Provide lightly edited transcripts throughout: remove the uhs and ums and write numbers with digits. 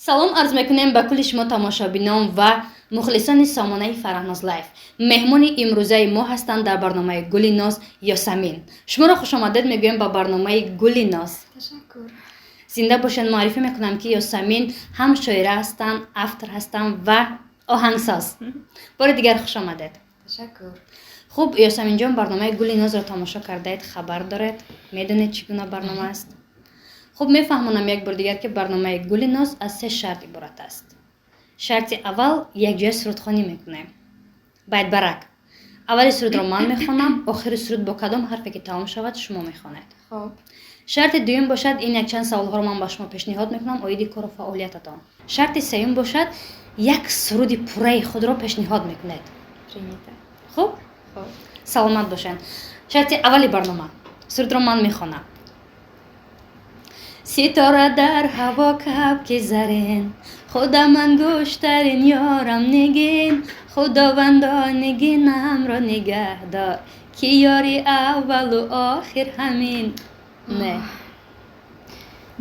Салом арз мекунем ба кулли шумо, тамошобинон ва мухлисони сомонаи Фараҳноз Лайф. Меҳмони имрӯзаи мо ҳастанд дар барномаи Гули Ноз Ёсамин. Шуморо хушомадед мегӯем ба барномаи Гули Ноз. Ташаккур. Зинда бошед. Муаррифӣ мекунам, ки Ёсамин ҳам шоира ҳастанд, автор ҳастанд ва оҳангсоз. Бори дигар хуш омадед. Ташаккур. Хуб, Ёсаминҷон, барномаи Гули Нозро тамошо кардаед, хабар доред, медонед, чӣ гуна барнома аст. Хуб, мефаҳмонам як бор дигар, ки барномаи Гули Ноз аз се шарт иборат аст. Шарти аввал: якҷоя сурудхонӣ мекунем байт-барак. Аввали сурудро ман мехонам, охири суруд бо кадом ҳарфе ки тамом шавад, шумо мехонед. Хоб. Шарти дуюм бошад, ин якчанд саволҳоро ман ба шумо пешниҳод мекунам оиди кору фаъолиятатон. Шарти сеюм бошад, як суруди пурраи худро пешниҳод мекунед. Принято. Хуб. Хоб. Саломат бошанд. Шарти аввали барнома: сурудро ман мехонам. Ситора дар ҳаво, кабки зарин, худам ангуштарин, ёрам нигин, худовандо, нигинамро нигаҳдор, ки ёри аввалу охир ҳамин. Не.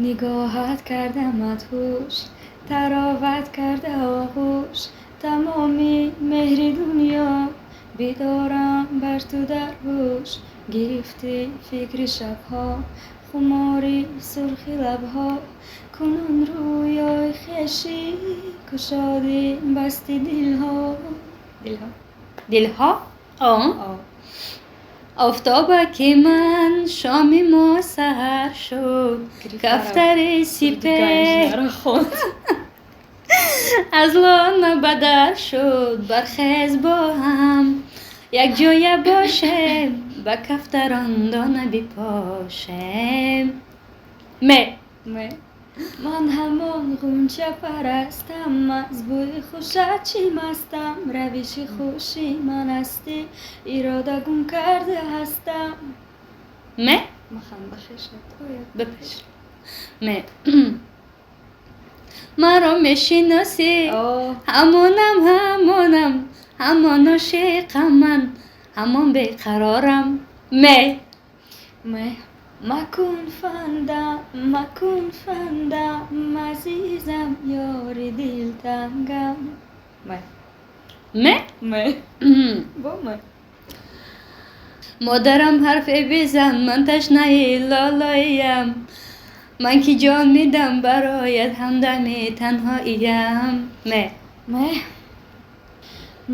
Нигоҳат карда мадҳуш, тароват карда оғӯш, тамоми меҳри дунё бидорам бар ту дар ҳуш. Гирифтӣ фикри шабҳо, хумори сурхи лабҳо, кунун рӯёи хешӣ кушодӣ, басти дилҳо, дилҳо. Дилҳо. О. О. Офтобаки ман, шоми мо саҳар шуд, кафтари сипеҳ аз лона ба дар шуд, бархез, бо ҳам якҷоя бошем, ба кафтарон дона бипошем. Ме. Ме. Ман ҳамон ғунча парастам, аз бӯи хушат чӣ мастам, равиши хуши ман ҳастӣ, ирода гум карда ҳастам. Ме. Махан ба хешат ояд. Бипеш. Ме. Маро мешиносӣ? О. Ҳамонам, ҳамонам, ҳамон ошиқам ман, ҳамон беқарорам. Ме. Ме. Макун фандам, макун фандам, азизам, ёри дилтангам. Ме. Ме. Ме. Бо ме. Модарам, ҳарфе бизан, ман ташнаи лолоиям, ман ки ҷон медам бароят, ҳамдами танҳоиям. Ме. Ме.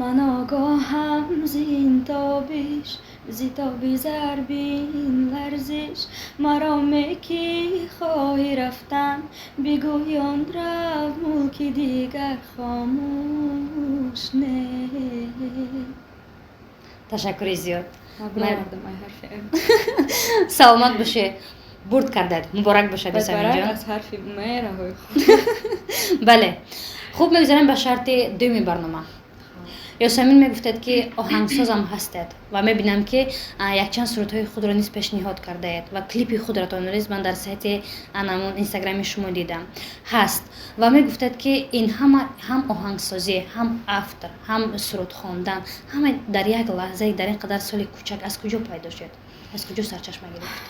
Ман огоҳам зин тобиш, зи тоби зарбин ларзиш, маро ки хоҳӣ рафтан, бигӯй, он рав, мулки дигар хомӯш не. Ташаккури зиёд. Баровардам ай ҳарфи М. Саломат бошед, бурд кардед, муборак бошад. Барак. Ёсаминҷон. Аз ҳарфи М раҳои хуб. Бале, хуб, мегузарем ба шарти дуюми барнома. Ёсамин, мегуфтед, ки оҳангсозам ҳастед ва мебинам, ки якчанд сурудҳои худро низ пешниҳод кардаед ва клипи худратонро низ ман дар сайти анамон Инстаграми шумо дидам, ҳаст. Ва мегуфтед, ки ин ҳама, ҳам оҳангсозӣ, ҳам автор, ҳам суруд хондан, ҳама дар як лаҳзаи дар ин қадар соли кӯчак аз куҷо пайдо шуд, аз куҷо сарчашма гирифт?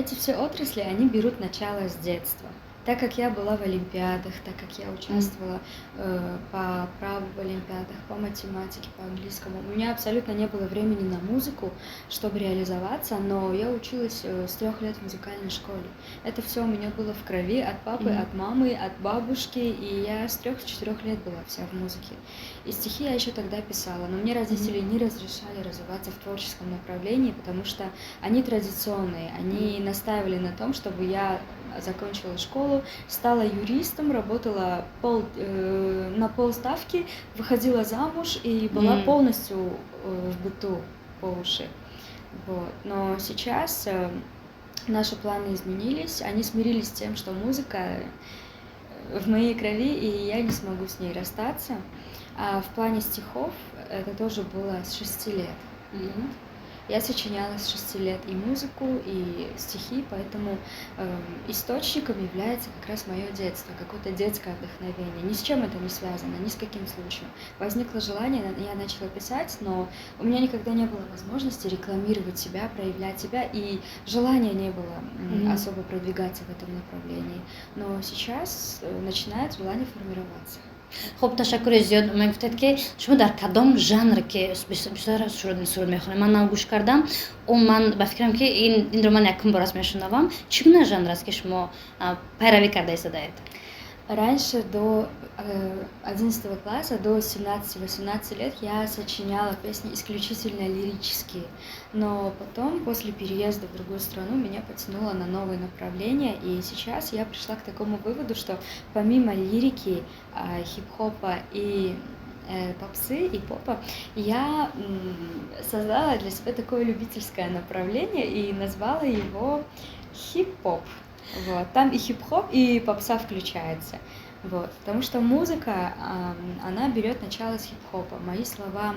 Эти все отрасли, они берут начало с детства. Так как я была в олимпиадах, так как я участвовала по праву в олимпиадах, по математике, по английскому, у меня абсолютно не было времени на музыку, чтобы реализоваться, но я училась с 3 лет в музыкальной школе. Это все у меня было в крови от папы, от мамы, от бабушки, и я с 3-4 лет была вся в музыке. И стихи я еще тогда писала, но мне родители не разрешали развиваться в творческом направлении, потому что они традиционные, они настаивали на том, чтобы я закончила школу, стала юристом, работала на полставки, выходила замуж и была полностью в быту по уши. Вот. Но сейчас наши планы изменились, они смирились с тем, что музыка в моей крови, и я не смогу с ней расстаться. А в плане стихов это тоже было с 6 лет. Я сочиняла с 6 лет и музыку, и стихи, поэтому источником является как раз мое детство, какое-то детское вдохновение. Ни с чем это не связано, ни с каким случаем. Возникло желание, я начала писать, но у меня никогда не было возможности рекламировать себя, проявлять себя, и желания не было особо продвигаться в этом направлении. Но сейчас начинает желание формироваться. Хуб, ташаккури зиёд. Мегуфтед, ки шумо дар кадом жанр ки бисёр суруд мехонед? Ман нав гӯш кардам, ман ба фикрам, ки инро ман якум бор аст мешунавам. Чӣ гуна жанр аст, ки шумо пайравӣ карда истодаед? Раньше, до 11 класса, до 17-18 лет, я сочиняла песни исключительно лирические. Но потом, после переезда в другую страну, меня потянуло на новое направление. И сейчас я пришла к такому выводу, что помимо лирики, хип-хопа и попсы и попа, я создала для себя такое любительское направление и назвала его хип-поп. Вот. Там и хип-хоп, и попса включается. Вот. Потому что музыка, она берет начало с хип-хопа. Мои слова,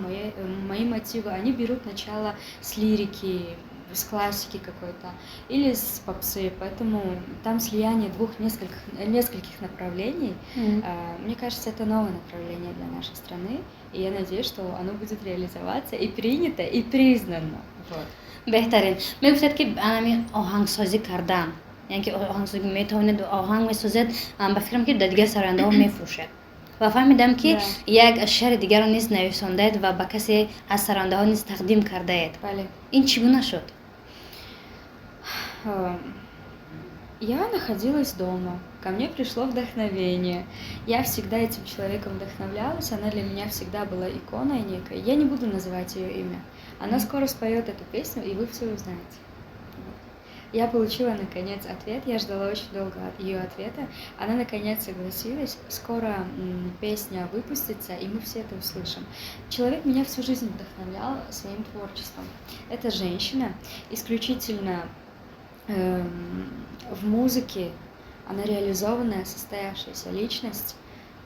мои мотивы, они берут начало с лирики, с классики какой-то или с попсы. Поэтому там слияние двух нескольких направлений. Мне кажется, это новое направление для нашей страны. И я надеюсь, что оно будет реализоваться и принято, и признано. Вот. Беҳтарин. Мегуфтед, ки анами оҳангсозӣ кардан, яъне ки оҳангсозӣ метавонед, оҳанг месозед, ба фикрам, ки дар дигар сарояндаҳо мефурӯшед ва фаҳмидам, ки як шеъри дигарро низ нависондаед ва ба касе аз сарояндаҳо низ тақдим кардаед. Бале. Ин чӣ гуна шуд? Я находилась дома, ко мне пришло вдохновение. Я всегда этим человеком вдохновлялась, она для меня всегда была иконой некой. Я не буду называть ее имя. Она скоро споет эту песню, и вы все узнаете. Я получила наконец ответ, я ждала очень долго ее ответа. Она наконец согласилась. Скоро песня выпустится, и мы все это услышим. Человек меня всю жизнь вдохновлял своим творчеством. Это женщина, исключительно в музыке, она реализованная, состоявшаяся личность.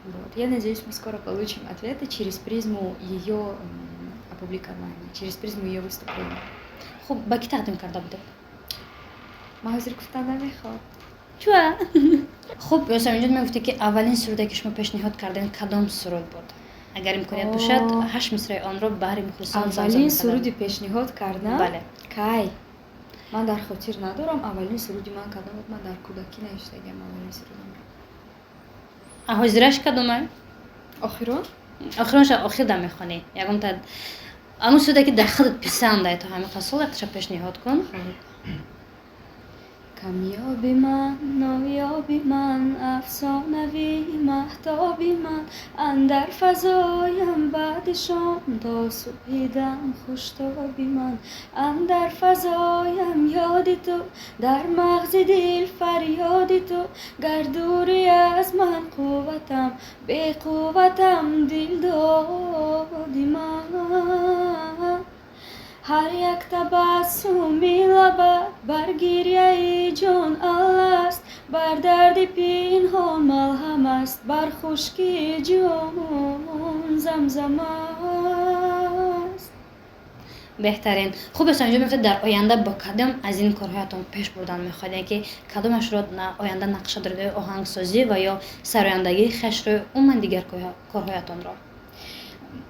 Вот. Я надеюсь, мы скоро получим ответы через призму ее опубликования, через призму ее выступления. Хуб, ба кӣ тақдим карда будед? Ман ҳозир гуфтан намехоҳам. Чуа? Хуб, Ёсаминҷон, мегуфте, ки аввалин суруде, ки шумо пешниҳод кардем, кадом суруд буд? Агар имконият бошад, ҳашт мисраи онро баҳри мухлисон. Аввалин суруди пешниҳод кардам? Бале. Кай? Ман дар хотир надорам, аввалин суруди ман кадом буд. Ман дар кӯдакӣ навиштагиам аввалин сурудамро. Ҳозираш кадома? Охирон. Охиронша охир да мехонӣ. Ягонта ҳамун суруде, ки дар худат писандай, то ҳамин қасол якташа пешниҳод кун. Камёби ман, ноёби ман, афсонави маҳтоби ман, андар фазоям баъди шом то субҳидам хуштоби ман, андар фазоям ёди ту, дар мағзи дил фарёди ту, гар дурӣ аз ман қувватам беқувватам, дилдоди ман. Ҳар як табассуми лабат бар гирьяи ҷон алласт, бар дарди пинҳон малҳам аст, бар хушкии ҷон замзам аст. Беҳтарин. Хуб, Ёсаминҷон, мегуфтед, дар оянда бо кадом аз ин корҳоятон пеш бурдан мехоҳед, яъне ки кадомашро оянда нақша доред: оҳангсозӣ ва ё сарояндагии хешро, умуман дигар корҳоятонро?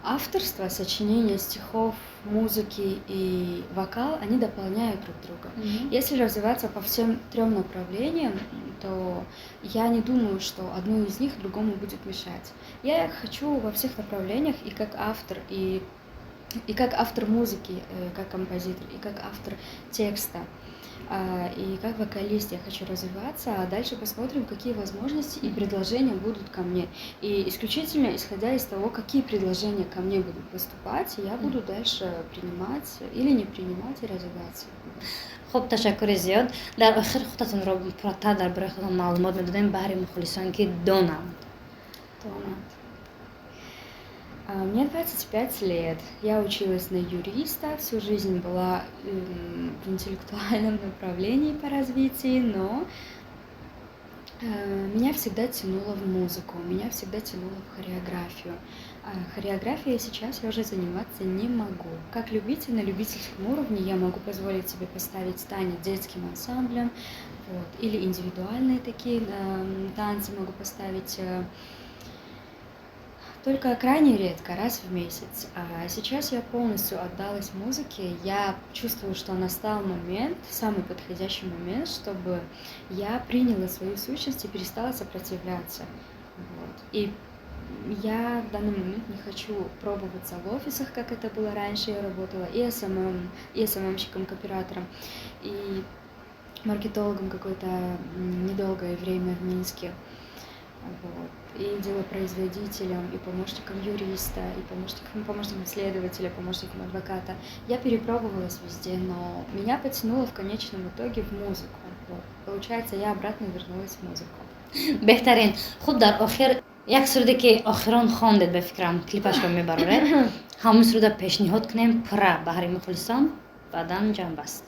Авторство, сочинение стихов, музыки и вокал, они дополняют друг друга. Если развиваться по всем трем направлениям, то я не думаю, что одно из них другому будет мешать. Я хочу во всех направлениях и как автор, и как автор музыки, как композитор, и как автор текста, и как вокалист я хочу развиваться, а дальше посмотрим, какие возможности и предложения будут ко мне. И исключительно исходя из того, какие предложения ко мне будут поступать, я буду дальше принимать или не принимать и развиваться. Хуб, ташаккури зиёд. Дар охир худатонро пурратар дар бораи худатон маълумот медодем баҳри мухлисон, ки донанд. Донанд. Мне 25 лет. Я училась на юриста, всю жизнь была в интеллектуальном направлении по развитию, но Меня всегда тянуло в музыку, меня всегда тянуло в хореографию. А хореографией сейчас я уже заниматься не могу. Как любитель, на любительском уровне я могу позволить себе поставить танец детским ансамблем, вот, или индивидуальные такие танцы могу поставить только крайне редко, раз в месяц. А сейчас я полностью отдалась музыке. Я чувствую, что настал момент, самый подходящий момент, чтобы я приняла свою сущность и перестала сопротивляться. Вот. И я в данный момент не хочу пробоваться в офисах, как это было раньше. Я работала и СММ, и СММщиком, копирайтером, и маркетологом какое-то недолгое время в Минске. Вот. И делопроизводителем, и помощником юриста, и помощником следователя, помощником адвоката. Я перепробовалась везде, но меня потянуло в конечном итоге в музыку. Вот. Получается, я обратно вернулась в музыку. Беҳтарин. Хуб, дар охир як суруде, ки охирон хондед, ба фикрам, клипашро мебароред, ҳамон суруда пешниҳод кунем пурра баҳри мухлисон, баъдан ҷамъбаст.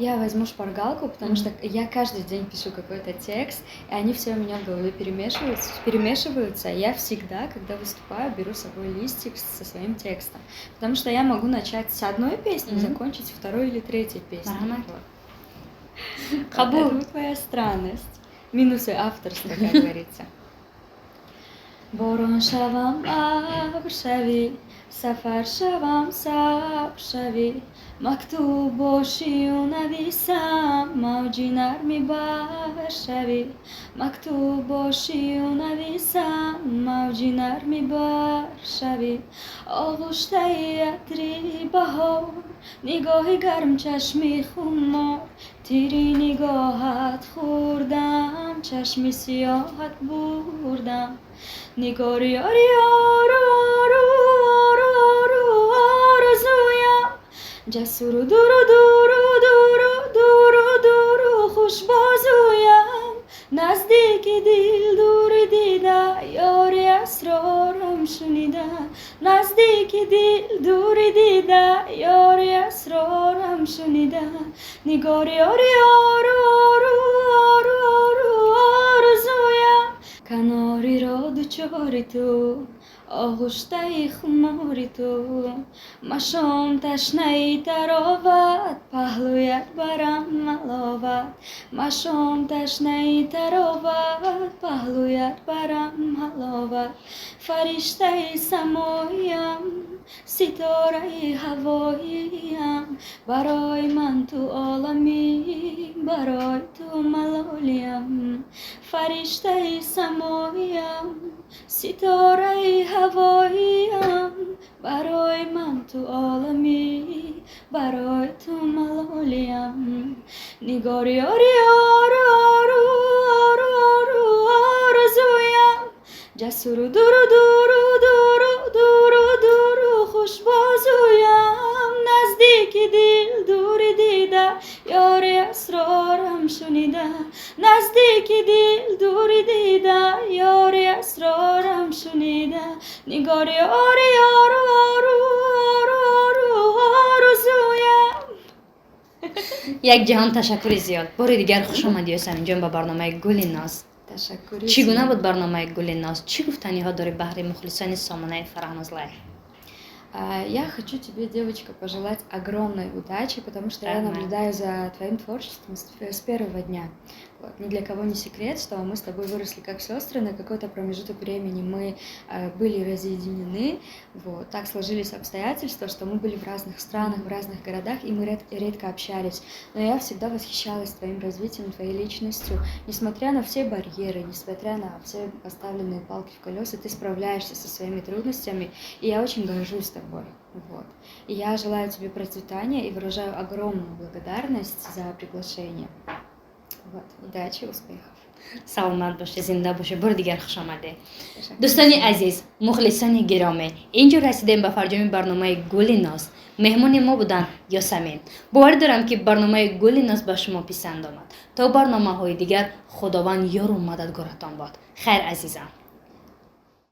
Я возьму шпаргалку, потому что я каждый день пишу какой-то текст, и они все у меня в голове перемешиваются. Я всегда, когда выступаю, беру с собой листик со своим текстом, потому что я могу начать с одной песни, закончить второй или третьей песней. Вот. Қабул. Это вот моя странность. Минусы авторства, как говорится. Борон шавам, абр шавӣ, сафар шавам, сабр шавӣ, мактуб бошию нависам, мавҷи нарми баҳр шавӣ, мактуб бошию нависам, мавҷи нарми баҳр шавӣ, оғуштаи атри баҳор, нигоҳи гарм, чашми хумор, тири нигоҳат хӯрдам, чашми сиёҳат бурдам, нигори ёри, ору, ору, ору, ору, орзуям, ҷасуру дуру, дуру, дуру, дуру, дуру, хушбозуям, наздики дил, дури дида, ёри, асрорам шунида, наздики дил, дури дида, ёри, асрорам шунида, нигори ёри, ору, ору, ору, ору, орзуям, канориро дучори ту, оғуштаи хумори ту, машом ташнаи тароват, паҳлӯят барам маловат, машом ташнаи тароват, паҳлӯят барам ҳаловат, фариштаи самоям, ситораи ҳавоиям, барои ман ту оламӣ, барои ту малолиям, фариштаи самоям, ситораи ҳавоиям, барои ман ту оламӣ, барои ту малолиям, нигори ёри, ору, ору, ору, ору, орзуям, ҷасуру дуру, дуру, дуру, дуру, дуру, хушбозуям, наздики дил, дури дида, ёри, асрорам шунида, наздики дил, дури дида, ёри, асрорам шунида, нигори ёри, ору, ору, ору, ору, орзуям. Як ҷаҳон ташаккури зиёд. Бори дигар хуш омадӣ, Ёсаминҷон, ба барномаи Гули Ноз. Ташаккури. Чӣ гуна буд барномаи Гули Ноз? Чӣ гуфтаниҳо дорӣ баҳри мухлисони сомонаи Фараҳноз Лайф? Я хочу тебе, девочка, пожелать огромной удачи, потому что я наблюдаю за твоим творчеством с первого дня. Вот. Ни для кого не секрет, что мы с тобой выросли как сестры, на какой-то промежуток времени мы были разъединены. Вот. Так сложились обстоятельства, что мы были в разных странах, в разных городах, и мы редко общались. Но я всегда восхищалась твоим развитием, твоей личностью. Несмотря на все барьеры, несмотря на все поставленные палки в колеса, ты справляешься со своими трудностями, и я очень горжусь тобой. Вот. И я желаю тебе процветания и выражаю огромную благодарность за приглашение. Вот. Удачи, успехов. Саломат бошед, зинда бошед. Бори дигар хуш омадед. Дӯстони азиз, мухлисони гиромӣ, инҷо расидем ба фарҷоми барномаи Гули Ноз. Меҳмони мо буданд Ёсамин. Боварӣ дорам, ки барномаи Гули Ноз ба шумо писанд омад. То барномаҳои дигар, Худованд ёру мададгоратон бод. Хайр, азизам.